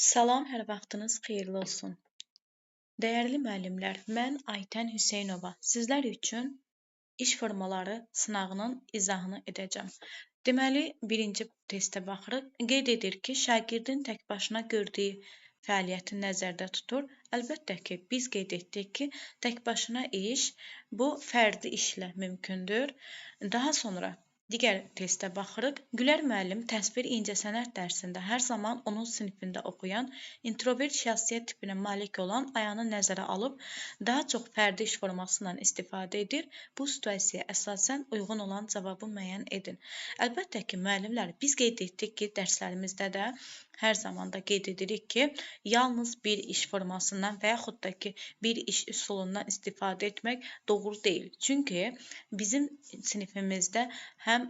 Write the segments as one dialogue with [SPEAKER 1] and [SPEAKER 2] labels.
[SPEAKER 1] Salam, hər vaxtınız xeyirli olsun. Dəyərli müəllimlər, mən Aytən Hüseynova sizlər üçün iş formaları sınağının izahını edəcəm. Deməli, birinci testə baxırıq. Qeyd edir ki, şagirdin tək başına gördüyü fəaliyyəti nəzərdə tutur. Əlbəttə ki, biz qeyd etdik ki, tək başına iş bu fərdi işlə mümkündür. Daha sonra digər testə baxırıq. Gülər müəllim təsvir incəsənət dərsində hər zaman onun sinifində oxuyan introvert şəxsiyyət tipinə malik olan Ayanı nəzərə alıb daha çox fərdi iş formasından istifadə edir. Bu situasiyaya əsasən uyğun olan cavabı müəyyən edin. Əlbəttə ki, müəllimlər, biz qeyd etdik ki, dərslərimizdə də hər zaman da qeyd edirik ki, yalnız bir iş formasından və yaxud da ki, bir iş üsulundan istifadə etmək doğru deyil. Çünki bizim sinifimizdə həm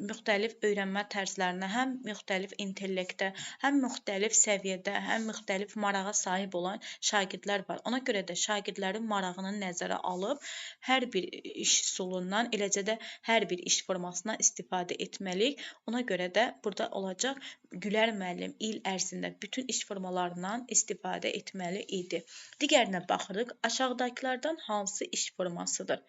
[SPEAKER 1] müxtəlif öyrənmə tərzlərinə, həm müxtəlif intellektə, həm müxtəlif səviyyədə, həm müxtəlif marağa sahib olan şagirdlər var. Ona görə də şagirdlərin marağını nəzərə alıb hər bir iş üsulundan, eləcə də hər bir iş formasından istifadə etməliyik. Ona görə də burada olacaq Gülər müəllim il ərzində bütün iş formalarından istifadə etməli idi. Digərinə baxırıq. Aşağıdakılardan hansı iş formasıdır?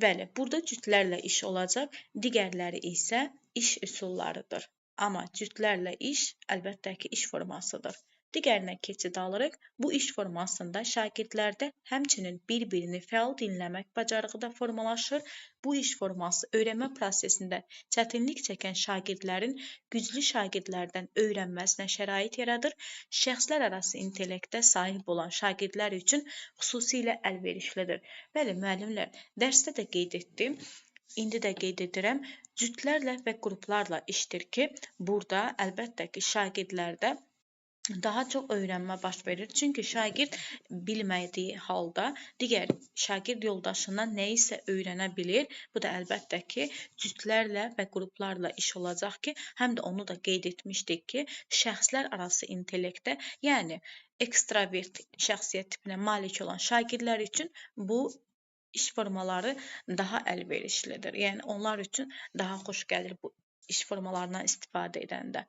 [SPEAKER 1] Bəli, burada cütlərlə iş olacaq, digərləri isə iş üsullarıdır. Amma cütlərlə iş əlbəttə ki, iş formasıdır. Digərinə keçid alırıq. Bu iş formasında şagirdlərdə həmçinin bir-birini fəal dinləmək bacarığı da formalaşır. Bu iş forması öyrənmə prosesində çətinlik çəkən şagirdlərin güclü şagirdlərdən öyrənməsinə şərait yaradır. Şəxslər arası intellektə sahib olan şagirdlər üçün xüsusilə əlverişlidir. Bəli, müəllimlər, dərsdə də qeyd etdim. İndi də qeyd edirəm, cütlərlə və qruplarla işdir ki, burada əlbəttə ki, şagirdlərdə daha çox öyrənmə baş verir. Çünki şagird bilmədiyi halda digər şagird yoldaşından nəyisə öyrənə bilir. Bu da əlbəttə ki, cütlərlə və qruplarla iş olacaq ki, həm də onu da qeyd etmişdik ki, şəxslər arası intellektə, yəni ekstravert şəxsiyyət tipinə malik olan şagirdlər üçün bu iş formaları daha əlverişlidir. Yəni onlar üçün daha xoş gəlir bu iş formalarından istifadə edəndə.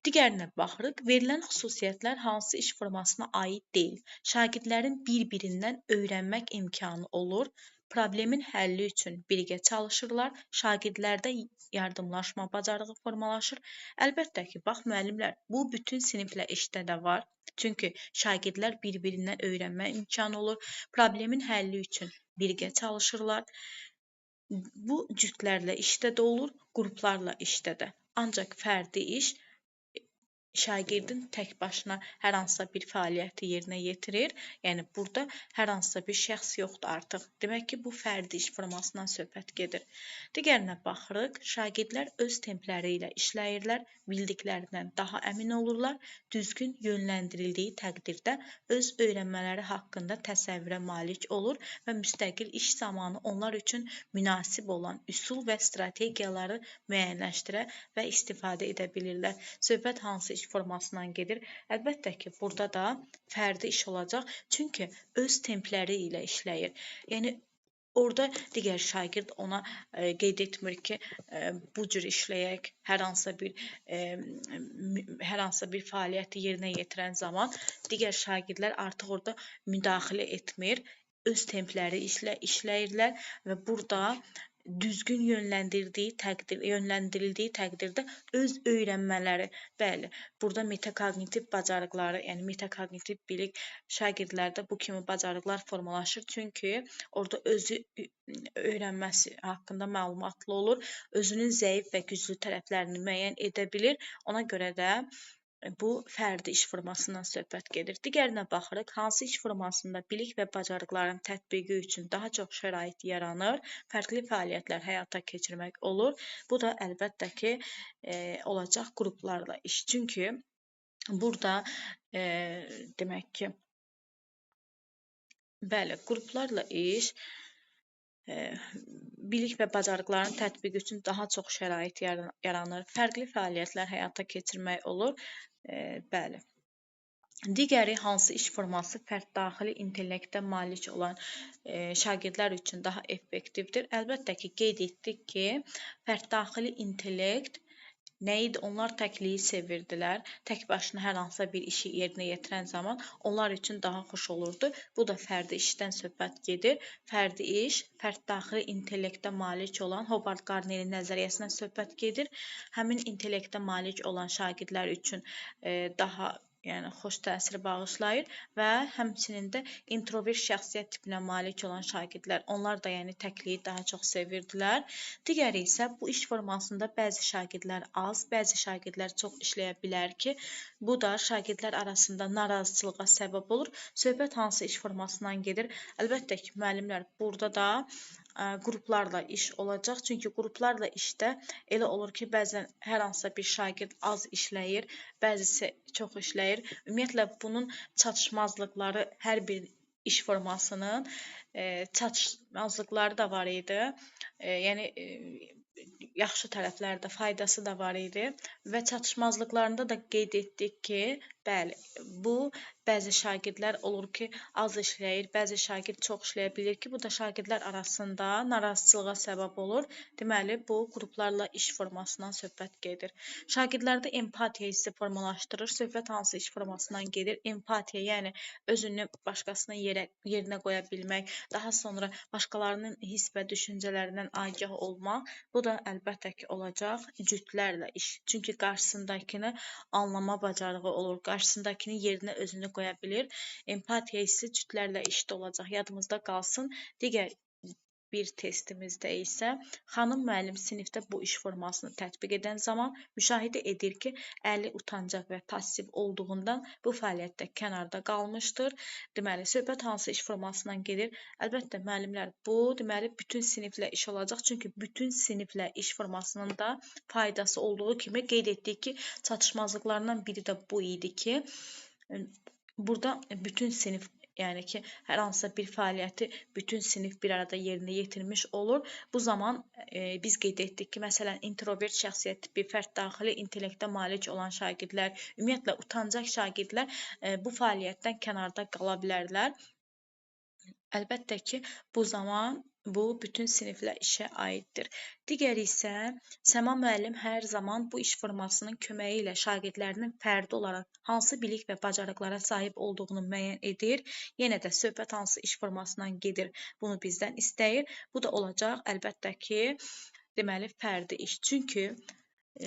[SPEAKER 1] Digərinə baxırıq. Verilən xüsusiyyətlər hansı iş formasına aid deyil. Şagirdlərin bir-birindən öyrənmək imkanı olur. Problemin həlli üçün birgə çalışırlar. Şagirdlərdə yardımlaşma bacarığı formalaşır. Əlbəttə ki, bax müəllimlər, bu bütün siniflə işdə də var. Çünki şagirdlər bir-birindən öyrənmə imkanı olur. Problemin həlli üçün birgə çalışırlar. Bu cütlərlə işdə də olur, qruplarla işdə də. Ancaq fərdi iş şagirdin tək başına hər hansısa bir fəaliyyəti yerinə yetirir. Yəni burada hər hansısa bir şəxs yoxdur artıq. Demək ki, bu fərdi iş formasından söhbət gedir. Digərinə baxırıq. Şagirdlər öz templəri ilə işləyirlər, bildiklərindən daha əmin olurlar. Düzgün yönləndirildiyi təqdirdə öz öyrənmələri haqqında təsəvvürə malik olur və müstəqil iş zamanı onlar üçün münasib olan üsul və strategiyaları müəyyənləşdirə və istifadə edə bilirlər. Söhbət hansı iş formasından gedir? Əlbəttə ki, burada da fərdi iş olacaq. Çünki öz templəri ilə işləyir. Yəni orada digər şagird ona qeyd etmir ki, bu cür işləyək, hər hansısa bir fəaliyyəti yerinə yetirən zaman digər şagirdlər artıq orada müdaxilə etmir. Öz templəri ilə işləyirlər və burada düzgün yönləndirildiyi təqdirdə öz öyrənmələri, bəli, burada metakognitiv bacarıqları, yəni metakognitiv bilik şagirdlərdə bu kimi bacarıqlar formalaşır. Çünki orada özü öyrənməsi haqqında məlumatlı olur, özünün zəif və güclü tərəflərini müəyyən edə bilir. Ona görə də bu fərdi iş formasından söhbət gedir. Digərinə baxırıq. Hansı iş formasında bilik və bacarıqların tətbiqi üçün daha çox şərait yaranır, fərqli fəaliyyətlər həyata keçirmək olur. Bu da əlbəttə ki, olacaq qruplarla iş. Çünki burada demək ki, bəli, qruplarla iş bilik və bacarıqların tətbiqi üçün daha çox şərait yaranır. Fərqli fəaliyyətlər həyata keçirmək olur. Bəli. Digəri hansı iş forması fərd daxili intellektə malik olan şagirdlər üçün daha effektivdir? Əlbəttə ki, qeyd etdik ki, fərd daxili intellekt Nə idi? Onlar təkliyi sevirdilər. Tək başına hər hansısa bir işi yerinə yetirən zaman onlar üçün daha xoş olurdu. Bu da fərdi işdən söhbət gedir. Fərdi iş, fərd daxili intellektə malik olan Howard Gardnerin nəzəriyyəsindən söhbət gedir. Həmin intellektə malik olan şagirdlər üçün daha yəni xoş təsir bağışlayır və həmçinin də introvert şəxsiyyət tipinə malik olan şagirdlər, onlar da yəni təkliyi daha çox sevirdilər. Digəri isə bu iş formasında bəzi şagirdlər az, bəzi şagirdlər çox işləyə bilər ki, bu da şagirdlər arasında narazıçılığa səbəb olur. Söhbət hansı iş formasından gedir? Əlbəttə ki, müəllimlər, burada da qruplarla iş olacaq. Çünki qruplarla işdə elə olur ki, bəzən hər hansısa bir şagird az işləyir, bəzisi çox işləyir. Ümumiyyətlə, bunun çatışmazlıqları hər bir iş formasının çatışmazlıqları da var idi. Yəni yaxşı tərəfləri də, faydası da var idi və çatışmazlıqlarında da qeyd etdik ki, bəli, bu bəzi şagirdlər olur ki, az işləyir, bəzi şagird çox işləyə bilir ki, bu da şagirdlər arasında narazıçılığa səbəb olur. Deməli, bu qruplarla iş formasından söhbət gedir. Şagirdlərdə empatiya hissi formalaşdırır. Söhbət hansı iş formasından gedir? Empatiya, yəni özünü başqasının yerinə qoya bilmək, daha sonra başqalarının hiss və düşüncələrindən agah olmaq. Bu da əlbəttə ki, olacaq cütlərlə iş. Çünki qarşısındakını anlama bacarığı olur, qarşısındakının yerinə özünü qoya bilir. Empatiya hissi cütlərlə işdə olacaq. Yadımızda qalsın. Digər bir testimizdə isə xanım müəllim sinifdə bu iş formasını tətbiq edən zaman müşahidə edir ki, əli utancaq və passiv olduğundan bu fəaliyyətdə kənarda qalmışdır. Deməli, söhbət hansı iş formasından gedir? Əlbəttə, müəllimlər, bu, deməli, bütün siniflə iş olacaq. Çünki bütün siniflə iş formasının da faydası olduğu kimi qeyd etdik ki, çatışmazlıqlarından biri də bu idi ki, burada bütün sinif, yəni ki, hər hansısa bir fəaliyyəti bütün sinif bir arada yerinə yetirmiş olur. Bu zaman biz qeyd etdik ki, məsələn, introvert şəxsiyyət tipi, fərd daxili intellektə malik olan şagirdlər, ümumiyyətlə, utancaq şagirdlər bu fəaliyyətdən kənarda qala bilərlər. Əlbəttə ki, bu zaman bu bütün siniflə işə aiddir. Digəri isə Səma müəllim hər zaman bu iş formasının köməyi ilə şagirdlərinin fərdi olaraq hansı bilik və bacarıqlara sahib olduğunu müəyyən edir. Yenə də söhbət hansı iş formasından gedir, bunu bizdən istəyir. Bu da olacaq əlbəttə ki, deməli, fərdi iş. Çünki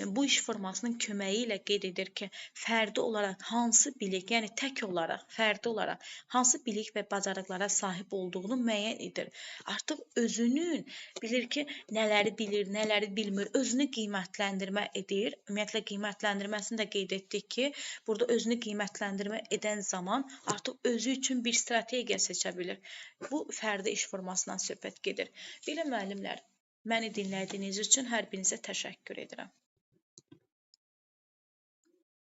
[SPEAKER 1] bu iş formasının köməyi ilə qeyd edir ki, fərdi olaraq hansı bilik, yəni tək olaraq, fərdi olaraq hansı bilik və bacarıqlara sahib olduğunu müəyyən edir. Artıq özünün bilir ki, nələri bilir, nələri bilmir, özünü qiymətləndirmə edir. Ümumiyyətlə, qiymətləndirməsini də qeyd etdik ki, burada özünü qiymətləndirmə edən zaman artıq özü üçün bir strategiya seçə bilir. Bu, fərdi iş formasından söhbət gedir. Belə müəllimlər, məni dinlədiyiniz üçün hər birinizə təşəkkür edirəm.